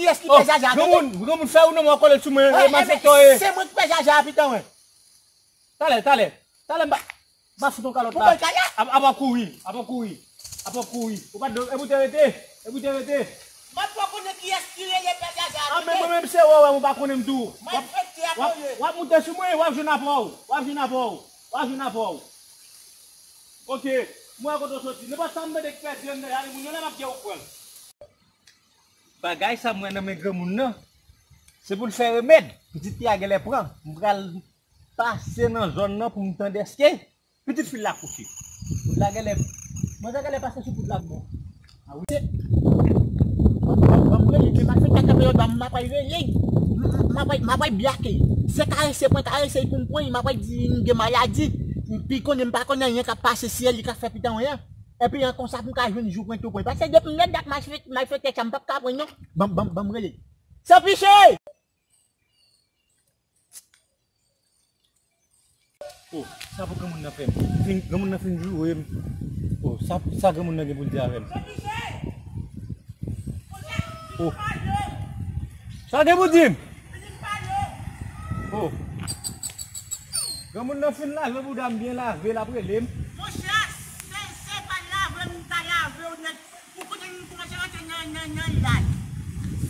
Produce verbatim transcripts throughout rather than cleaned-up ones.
Kiyès ki pè jaja, tande? Granmoun, granmoun fè ou non, mwen kole sou mwen, e malfektè ye. Se mwen ki pè jaja a, pitan mwen. Talè, talè, talè, m pa, m pa fout yon kalòt la. Pou mwen kaya? Ap, ap kouri, ap kouri, ap kouri. Ou pa, e pou te rete, e pou te rete. Mwen pa konnen kiyès ki rele pè jaja a, tande? An, men mwen menm se wè, wè, ou pa konnen m tou. Malfektè a, w ap, w ap moute sou mwen, w ap jwenn apre w, w ap jwenn apre w, w ap jwenn apre w. Ok, mwen kote w soti. Nenpòt sa m mande k pèdi anndan, ale moun yo la m ap gen ou pran. Bagay sa m wè nan men granmoun nan, se pou l fè remèd. Pitit fi a genlè pran. M pral pase nan zòn nan pou m tande èske pitit fi l la kouche. Kout la genlè, manzè genlè pase sou kout la bon. A wi. Ban m, ban m, ban m rele, men malfektè kanpe yo, ban m, m ap al rele. M, m, m ap al, m ap al byake. Se karese pran karese pou m pran, m ap al di m gen maladi. M pi konnen, m pa konnen anyen k ap pase, se li k ap fè pitan mwen an. Epi an konsa pou m ka jwenn jou pran tou pran. Paske depi m lòt dat malfektè sa m p ap ka pran non. Ban m, ban m, ban m rele. San piche! Oh, sa pou granmoun nan fè m. Fin, granmoun nan fin joure m. Oh, sa, sa granmoun nan gen pou l di avè m. Oh. Sa gen pou di m? Oh. Granmoun nan fin lave bouda m byen lave, l ap rele m. Monchè, se, se pa lave m ta lave w nèt. Ou konnen nou kòmanse rantre nan, nan, nan laj.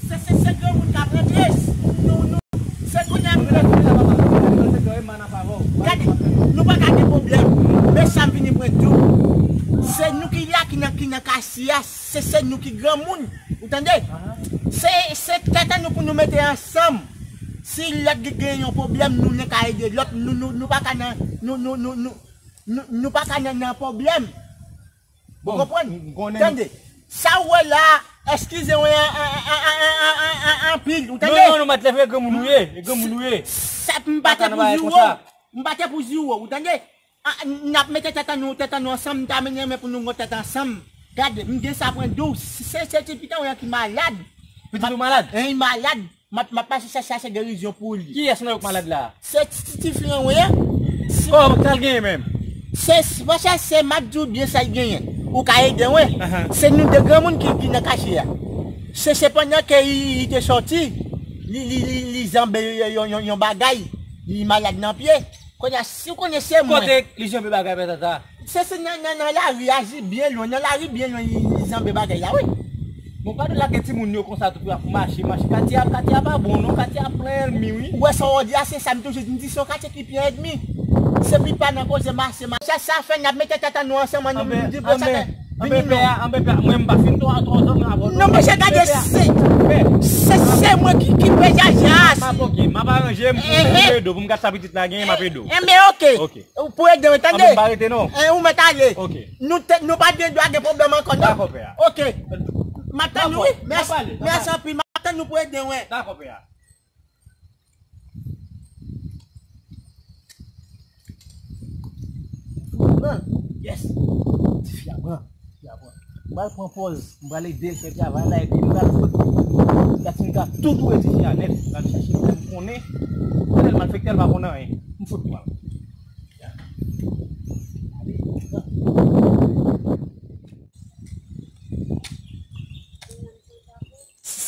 Se, se, se granmoun k ap rantre. Nou, nou, se kounye a nou. Gade, nou pa ka gen pwoblèm. Men sa m vini pran tou. Se nou ki la, ki nan, ki nan kasiya. Se, se nou ki granmoun. Ou tande? Se, se tèt an nou pou nou mete ansanm. Si lòt gen, gen yon pwoblèm, nou, nou ka ede lòt. Nou, nou, nou pa ka nan, nou, nou, nou, nou, nou, nou pa ka nan, nan pwoblèm. Ou konprann? Tande. Sa ou wè la, eskize mwen an, an, anpil, ou tande? Non, non, non, Matlè, e granmoun ou ye, e granmoun ou ye. Sa, m pa te pou ziwo, m pa te pou ziwo, ou tande? A, n ap mete tèt an nou, tèt an nou ansanm, m ta mennen men pou nou gon tèt ansanm. Gade, m gen sa pran dous. Se, se ti pitan an ki malad. Pitit ou malad? Hein, li malad. M ap, m ap pase chache, chache gerizyon pou li. Kiyès nan yo k malad la? Se ti, ti, ti fi an, wi. Kòman, sa l genyen menm? Se, se, monchè, se m ap di w byen sa l genyen. Ou ka ede mwen. Se nou de granmoun ki, ki nan kache a. Se, se pandan ke li, li te sòti, li, li, li, li janbe yon, yon, yon, yon bagay. Li malad nan pye. Kounye a, si w konnen se mwen. Kote li janbe bagay, Pè Tata? Se, se nan, nan, nan lari, aji byen lwen, nan lari byen lwen, li, li janbe bagay la, wi. Bon, pa de lage timoun yo konsa tou pou y ap mache, mache. Katye a, katye a pa bon, non, katye a plen ènmi, wi. Ou wè sa w di a, se sa m toujou di, m di se yon katye ki plen ènmi. Se pi pa nan koze mache, mache. Sa, sa fè n ap mete tèt an nou ansanm, an nou di bon sa fè. Anben, pè a, anben, pè a, mwen, m pa fin twò, twò zòm nan avè w, non. Non, monchè, gade, se, se, se mwen ki, ki pè jaja a. M ap, ok, m ap aranje m pou, pou ede w, pou m gad sa pitit la genyen, m ap ede w. Enben, ok. Ok. Ou pou ede mwen, tande? Anben, m pa rete, non. Eh, ou mèt ale. Ok. Nou te, nou pa gen dwa gen pwoblèm ankò, non? Dakò, pè a. Ok. M ap tann ou, wi. Mèsi, mèsi anpil. M ap tann ou pou ede mwen. Dakò, pè a. Yes. Tifi a pran. Tifi a pran. M pral pran pòz. M pral ede l fè travay la, epi m pral fout. Gad si m ka tou touye tifi a nèt. M pral chache l, m konnen. Konnen l malfektè, l pa konnen anyen. M fout pran l.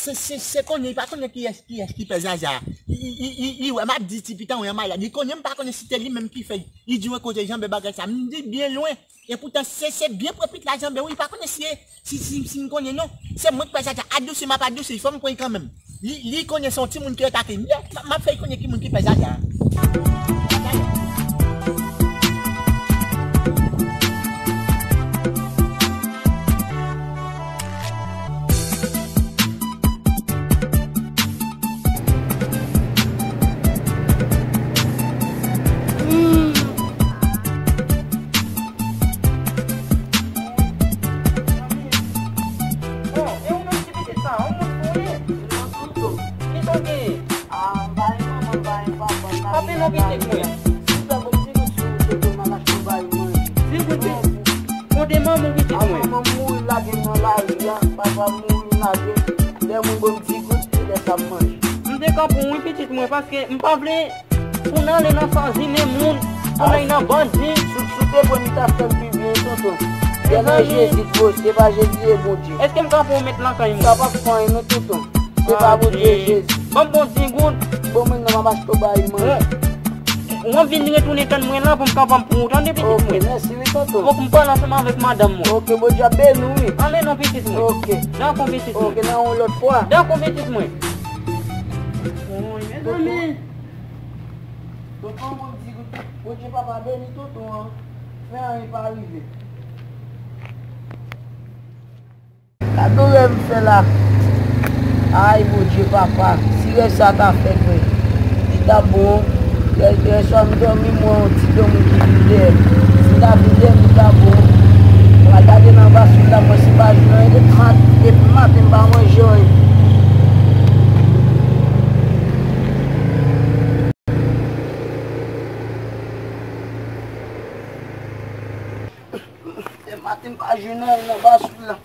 Se, se, se konnen, li pa konnen kiyès, kiyès ki pè jaja. Li, li, li, li wè m ap di ti pitan mwen an malad. Li konnen m pa konnen si te li menm ki fè l. Li di mwen kote l janbe bagay sa. M di byen lwen. Epoutan, se, se byen pwòp pitit la janbe, wi. Li pa konnen si, si, si, si m konnen non. Se mwen k pè jaja. Adousi, m ap adousi. Fò m pran l kanmenm. Li, li konnen se yon timoun ki atake m. M, m ap fè l konnen ki moun ki pè jaja. Kote manman w pitit mwen? Manman m mouri lage m nan lari a, papa m mouri lage m. Lè moun ban m ti goud, se lè sa m manje. M te ka pran w wi pitit mwen, paske m pa vle pou n ale nan sanzine moun, pou n ale nan bandi. Si w te pran m, m ta fè l pi byen, tonton. Mezanmi. Jezi, se pa Jezi e Bondye. Èske m ka pran w met nan kay mwen? Sa p ap fè anyen non, tonton. Se pa Bondye, Jezi. Ban m bon di goud. Bon, mwen nan m ap achte w bagay manje. Mwen vin retounen tann mwen la pou m kapab pou ou tande pitit mwen. Ok, mèsi wi tonton. Fòk m pale ansanm avèk madanm mwen. Ok, Bondye ap beni w wi. Ale non pitit mwen. Ok. Dakò pitit mwen. Ok, nan yon lòt fwa. Dakò pitit mwen. Woy, mezanmi. Tonton, bon di goud. Bondye papa beni tonton an. Fè anyen pa rive. Gade rèv m fè la. Ay, Bondye, papa, si rèv sa ta fèt vre, li ta bon. Yè, yè swa m dòmi, m wè yon ti granmoun ki vin dèyè m. Si l ta vin dèyè m, li ta bon. Mwen gade nan basoul la, mwen se pa jwenn anyen. Depi mat-, depi maten, m pa manje anyen. Depi maten, m pa jwenn anyen nan basoul la.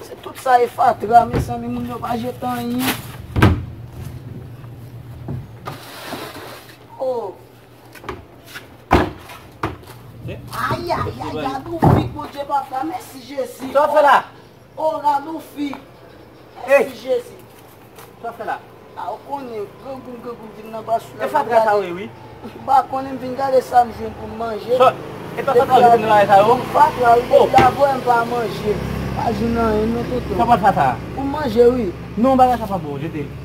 Se tout sa e fatra, mezanmi, moun yo pa jete anyen. Oh. Ayayay, gade yon fi, Bondye papa, mèsi Jezi. Sa w ap fè la? Oh, gade yon fi. Mèsi Jezi. Sa w ap fè la? A, ou konnen, grangou m, grangou m vin nan basoul la. E fatra sa w ye, wi. M pa konnen, m vin gade sa m jwenn pou m manje. Sa, e pa fatra w jete nan bagay sa yo? Fatra, wi, depi avanyè m pa manje. Pa jwenn anyen non, tonton. Sa w pral fè sa? Pou m manje, wi. Non, bagay sa pa bon, jete l.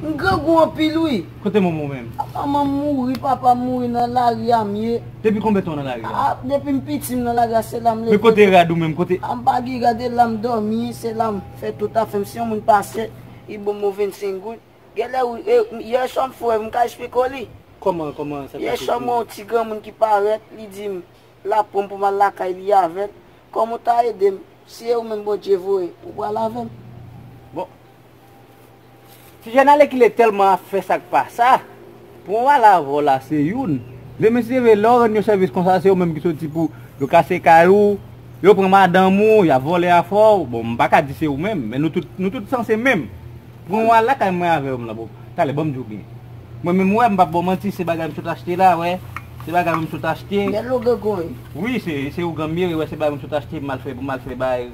M grangou anpil, wi. Kote manman w menm? A, manman m mouri, papa m mouri, nan lari a m ye. Depi konbyen tan w nan lari a? A, depi m piti, m nan lari a, se la m leve. Men kote rad ou menm, kote? A, m pa gen rad, e la m dòmi, se la m fè tout afè m. Si yon moun pase, li ban m yon vennsenk goud. Genlè, wi, e, yè swa m fè w rèv, m ka esplike w li. Kòman, kòman sa t pase? Yè swa m wè yon ti granmoun ki parèt, li di m l ap pran m pou m al lakay li avè l. Kòman w ta ede m? Si e ou menm Bondye voye, ou pral avè m. Bon. Ti jèn alèkile tèlman ap fè sa k pa sa. Pou m al avè w la, se youn. Demen si se vre, lè w rann yo sèvis konsa, se yo menm ki soti pou yo kase kay ou, yo pran madanm ou, y ap vòlè afè w. Bon, m pa ka di se ou menm, men nou tout, nou tout sanse menm. Pou mwen al lakay mwen avè w la, bon. Talè, ban m di w byen. Mwen menm, wè, m p ap ba w manti, se bagay m sot achte la, wè. Se bagay m sot achte. Bèl ougan gwen. Wi, se, se ougan m ye, wè, se bagay m sot achte, m al fè, m al fè bay,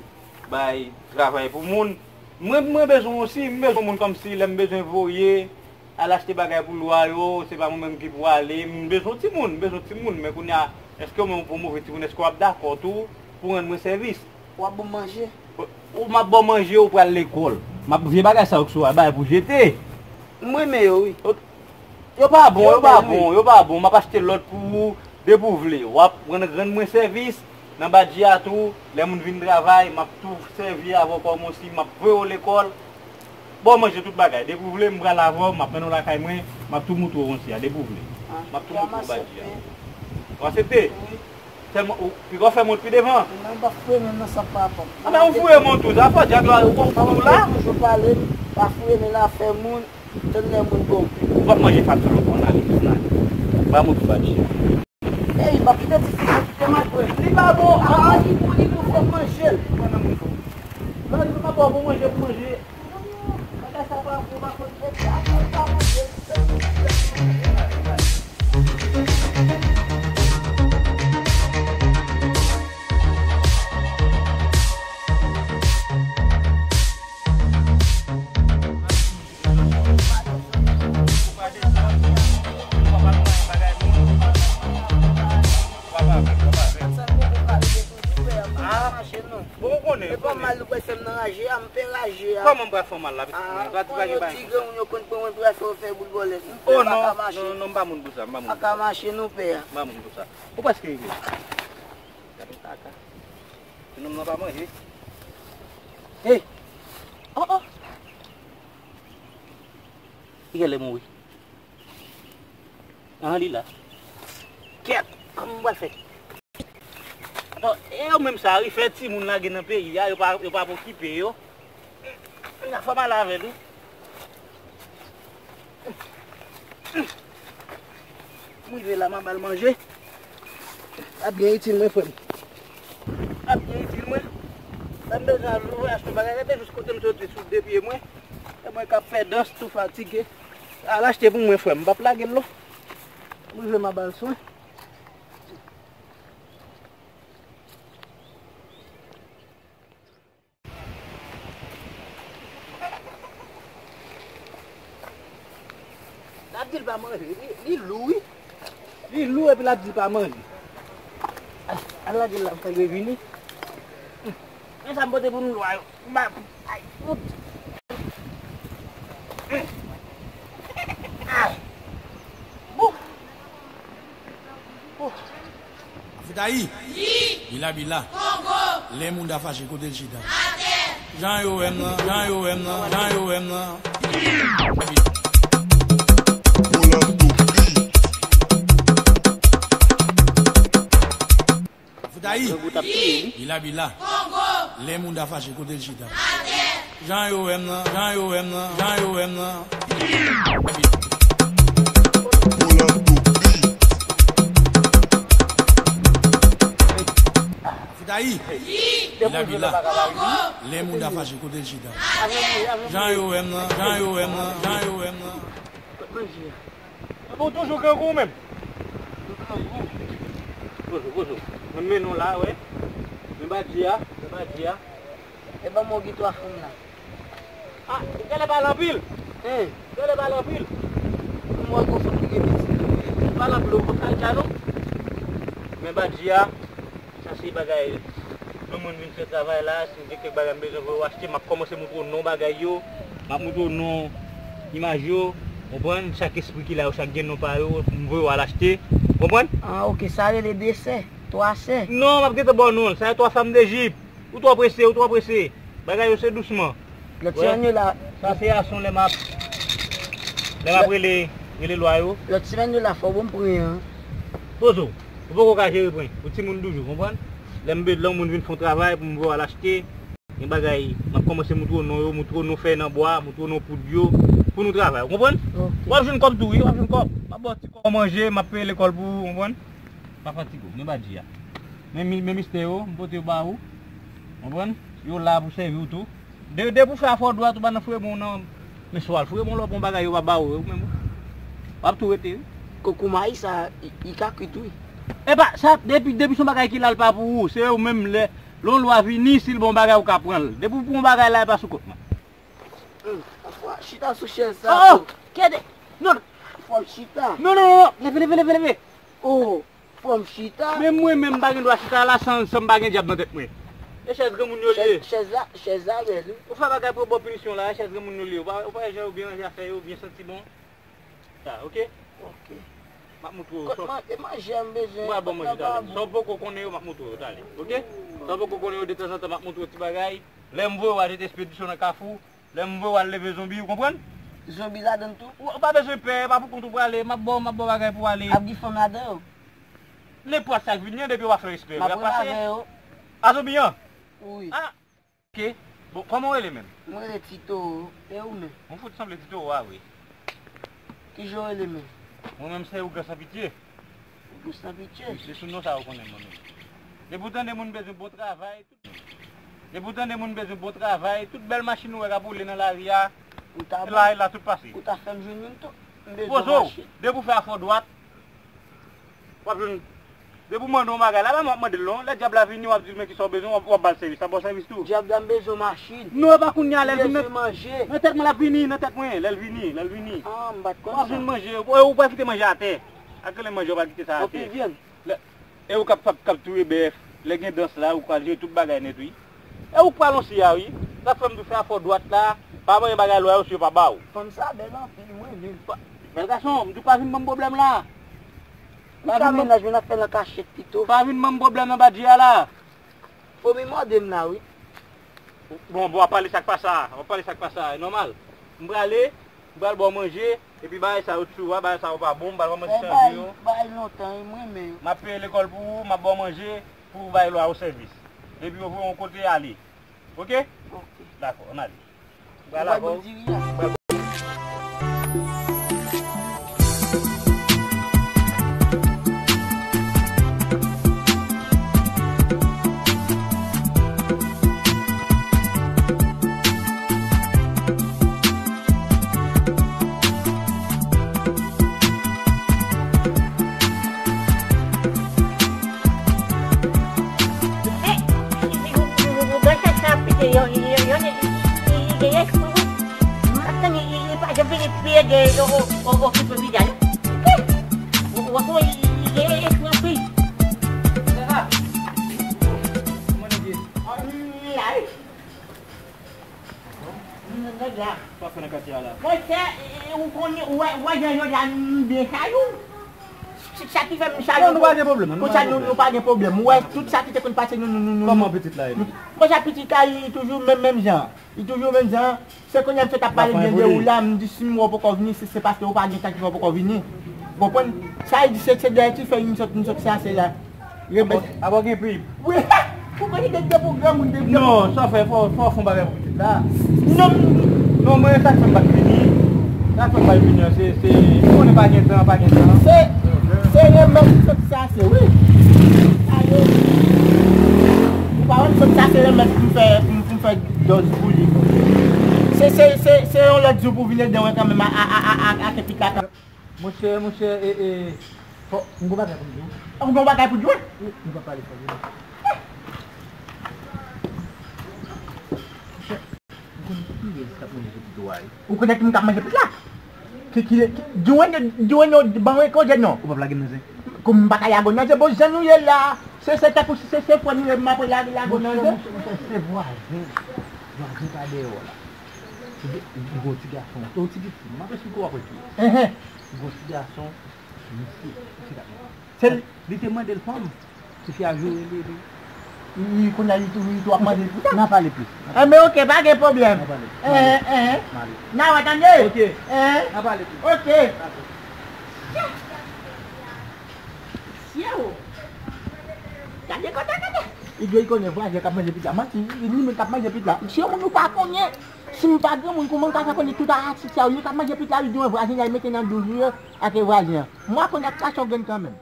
bay travay pou moun. Mwen, mwen bezwen osi, m bezwen moun kòmsi, lè m bezwen voye, al achte bagay pou lwa yo, se pa mwen menm ki pou ale, m bezwen timoun, m bezwen timoun, men kounye a, èske w menm w pwomove timoun, èske w ap dakò tou pou rann mwen sèvis? W ap ban m manje? Ou m ap ba w manje, ou pral lekòl. M ap vye bagay sa yo k sou a, bagay pou jete. M renmen yo, wi. Yo pa bon, yo pa bon, yo pa bon. M ap achte lòt pou ou, depi w vle. W ap rann, rann mwen sèvis nan badji a tou. Lè moun vin travay, m ap tou sèvi avè w kòm osi, m ap voye w lekòl. Ba w manje tout bagay. Depi w vle, m pral avè w, m ap mennen w lakay mwen, m ap tou moutre w konsi a, depi w vle. M ap tou moutre w badji a. Ou aksepte? Wi. Sèlman, ou, piga w fè m wont pi devan. Non, m pa foure men m nan sa pa pòp. A, men ou foure men w tou, sa fò djab la, ou konn foure w la. Toujou pale, pa foure men nan afè moun, tann lè moun bon. Ou p ap manje fatra, ou ann ale, ann ale. Ba m wont pi badji a. Ey, m ap kite ti fi sa kite m al pran. Li pa bon, a, li bon, li bon, fò m manje l. Pandan m, lè li pa bon pou manje, pou manje. Bagay sa pa bon, pa fò l manje. Bon, ou konnen, ou konnen. E pa mal ou kwè sè m nan raje a, m pè raje a. Kòman m pral fè w mal la, pitit mwen? Gad, ou pa gen bagay konsa. Di granmoun yo konn pran mwen pou afè w fè boul bòlèt. M pè, m pa ka mache. Oh non, non, non, m pa moun pou sa, m pa moun pou sa. Pa ka mache non, pè a. M pa moun pou sa. Ou prèske rive. Gade yon kaka. Ti nonm nan pa manje. Hey! Oh, oh! Li genlè mouri. An, li la. Kèt! Kòman m pral fè? Bon, e yo menm sa wi, fè timoun lage nan peyi a, yo pa, yo pa okipe yo. Kounya fò m al avè l wi. M rive la, m a ba l manje. L ap byen itil mwen, frè m. L ap byen itil mwen. Lè m bezwen al vwayaj, tout bagay, rete jis kote m soti sou de pye mwen. E mwen k ap fè dans, tou fatige. Al achte pou mwen, frè m. M p ap lage l non. M rive, m a ba l swen. Bon, Li, li lou, wi. Li lou epi l ap di l pa manje. Al, al lage l la, fè l revini. Men sa m pote pou nou lwa yo. Ba, ay, fout. Ay. Bouf. Bouf. Afitayi. Yi. Bila bila. Kongo. Lè moun ta fache kote l chita. Atè. Jan yo wè m nan, jan yo wè m nan, jan yo wè m nan. Afitayi. Yi. Bila bila. Kongo. Lè moun ta fache kote l chita. Atè. Jan yo wè m nan, jan yo wè m nan, jan yo wè m nan. Afitayi. Yi. Bila bila. Kongo. Lè moun ta fache kote l chita. Jan yo wè m nan, jan yo wè m nan, jan yo wè m nan. Ou toujou grangou ou menm? Toujou grangou. Bonjou, bonjou. Mwen mennen w la, wi. Men badji a, men badji a. E ban mwen w gen twa fanm la. Ah, ou genlè pale anpil. Hein? Genlè pale anpil. Mwen wè gon fanm ki gen pitit. Pale anpil, ou pa ka dja non. Men badji a, sa se bagay. Yon moun vin fè travay la, si m gen kèk bagay m bezwen voye w achte, m ap kòmanse montre w non bagay yo. M ap montre w non imaj yo. Konprann? Chak espri ki la yo, chak gen non pa yo, m voye w al achte. Konprann? Ah, ok, sa rele de sè, twa sè. Non, m ap gentan ba w non. Sa se twa fanm de jip. Ou twò prese, ou twò prese. Bagay yo se dousman. Lòt semèn yo la. Sa se ason lè m ap, lè m ap rele, rele lwa yo. Lòt semèn yo la, fò w ban m pwen an. Poze w. Ou poko ka jere pwen. Ou timoun toujou, konprann? Lè m be-, lè yon moun vin fè yon travay pou m voye w al achte, gen bagay, m ap kòmanse montre w non yo, montre w non fèy nan bwa, montre w non poud yo, pou nou travay, ou konprann? Ok. W ap jwenn kòb tou, wi, w ap jwenn kòb. M ap ba w ti kòb manje, m ap peye lekòl pou ou, konprann? Pa fatige w, men badji a. Men mi-, men mistè yo, m pote yo ba ou. Konprann? Yo la pou sèvi w tou. De, depi w fè afè w dwat, ou pa nan foure bon nan. Men si w al foure bon lòt bon bagay, yo pa ba ou, ou menm. W ap tou rete, wi. Kokomayi sa, li, li ka kwit, wi. Epa, sa, depi, depi se yon bagay ki la, l pa pou ou. Se ou menm, lè, lè yon lwa vini, si l bon bagay, ou ka pran l. Depi w pran yon bagay la, e pa sou kont mwen. Hum, fò chita sou chèz sa. Oh, oh, kede. Non. Fò chita. Non, non, non, non. Leve, leve, leve, leve. Oh. Fò m chita. Men mwen menm m pa gen dwa chita la san, san m pa gen dyab nan tèt mwen. E chèz granmoun yo li ye. Chèz, chèz la, chèz la bèl, wi. Ou fè bagay pou yo ba w pinisyon la, chèz granmoun yo li ye. Ou pa, ou pa wè jan yo byen ranje afè yo, byen santi bon. Sa, ok? Ok. M ap montre w. Kot man-, e manje a m bezwen. M pral ba w manje talè. Sa w poko konnen yo, m ap montre w yo talè. Ok? Sa w poko konnen yo, detanzantan, m ap montre w ti bagay. Lè m voye w al jete espedisyon nan Kafou, lè m voye w al leve zonbi, ou konprann? Zonbi ladann tou? Ou, ou pa bezwen pè, e pa pou kont ou prale, m ap ba w, m ap ba w bagay pou w ale. Ap gen fanm ladan yo? Nenpòt sa k vini an, depi yo pa fè respè yo, y ap pase. M ap rele avè yo. A zonbi an? Wi. Ah, ok. Bon, kòman w rele menm? Mwen rele Ti Towo, e ou menm? Mwen fout sanble Ti Towo a, wi. Kijan w rele menm? Mwen menm se Ougan San Pitye. Ougan San Pitye? Wi, se sou non sa yo konnen mwen menm. Depi w tande moun bezwen bon travay, Depi w tande moun bezwen bon travay, tout bèl machin ou wè k ap woule nan lari a, la, la tout pase. Ou ta fè m jwenn youn tou. M bezwen machin. Poze w, depi w fè afè w dwat, w ap jwenn. Depi w mande yon bagay la, pa mwen w ap mande l non. Lè dyab la vini, w ap di l men kisa w bezwen, w ap, w ap ba l sèvis. Sa ba w sèvis tou. Dyab la, m bezwen machin. Non, e pa kounye a, lè l vini. M bezwen manje. Nan tèt mwen l ap vini, nan tèt mwen, lè l vini, lè l vini. Ah, m pa t konn sa. W ap jwenn manje, ou, ou pral kite manje atè. Ak rele manje, ou pral kite sa atè. Anpil vyann. Lè, e ou k ap, k ap, k ap touye bèf, lè gen dans la, ou pral jere tout bagay nèt, wi. E ou k pral yon siya, wi. Sa fè m di w fè afè w dwat la, pa manyen bagay lwa yo si yo pa ba w. Fanm sa bèl anpil, mwen menm. Pa, bèl gason, m di w pa vin ban m pwoblèm la. Ou ka mennaj mwen ap fè l an kachèt pito. Pa vin ban m pwoblèm nan badji a la. Fo m mòde m la, wi. Bon, bon, w ap pale sa k pa sa, w ap pale sa k pa sa, e nòmal. M prale, m pral ba w manje, epi bagay sa yo t sou a, bagay sa yo pa bon, m pral kòmanse chanje yo. Bagay lontan, wi, m renmen yo. M ap peye lekòl pou ou, m ap ba w manje, pou w bay lwa yo sèvis. Epi yo voye w yon kote ale. Oke? Oke. Dakò, ann ale. Pral avè w. Ou pa janm vini priye de okipe piga non. Monchè, e, e, ou konnen, ou wè, ou wè jan jodi a m byen chay ou. Sa ki fè m chay ou. Non, nou pa gen pwoblèm, non, nou pa gen pwoblèm. Konsa nou, nou pa gen pwoblèm. Ou wè, tout sa ki te konn pase nou, nou, nou, nou. Kòman pitit la ye? Konsa pitit la, li toujou menm, menm jan. Li toujou menm jan. Se kounye a m sot ap pale byen de ou la, m di si m wè w poko vini, se, se paske ou pa gen tan ki fè w poko vini. Ou konprann? Sa vle di se, se dèyè ti fèy m sot, m sot chase la. Rebèl. Apa w gen pib? Wi. Ou konnen de, de pou granmoun, de, de. Non, sa fè, fò, fò w fè yon bagay pou pitit la. Non. Non, mwen, sa k fè m pa t vini. Sa k fè m pa t vini an, se, se, ou konnen pa gen tan, pa gen tan. Se, se remèd m sot chase, wi. Ayo. Ou pa wè m sot chase remèd pou m fè, pou m, pou m fè dòz pou li. Se, se, se, se yon lòt jou pou vin ede mwen kanmenm a, a, a, a, a, a, a, pitit la. Monchè, monchè, e, e, fò, m gon bagay pou m di w. Ou gon bagay pou di w? Wi, nou pa pale fò, wi. Monchè, ou konnen ki rès k ap manje pitit ou a ye? Ou konnen ki moun k ap manje pitit la? Ki, ki, ki, Djouwen, Djouwen, ban mwen koze non. Ou p ap lage m nan zen? Kòm m pa ka lage w nan zen, bon, jan nou ye la, se, se tankou si se, se frè nou ye, m ap la, lage w nan zen. Monchè, monchè, se vwazen. Vwazen pa dèyè w la. Li gen, li gen yon ti gason, yon ti pitit, m ap esplike w apre tou. Li gen yon ti gason, misye, misye t ap manje. Se li te mande l fanm, se fi a joure li, epi. Li, kounye a, li tou, li tou ap mande l pou sa. N a pale plis. Enben, oke, pa gen pwoblèm. N a pale. Enhen, enhen. M ale. N a wè tande. Oke. Enhen. N a pale plis. Oke. Dakò. Sye o. Gade kote, gade. Li dwe konnen vwazen k ap manje pitit la. Manti, li menm k ap manje pitit la. Se yon moun ou pa konnen. Si m pa granmoun, kòman m ka fè konnen tout a atis sa yo? Li k ap manje pitit la, li dwe vwazen, li al mete nan douz li yo ak vwazen an. Mwen konnen ap kache yon grenn kanmenm.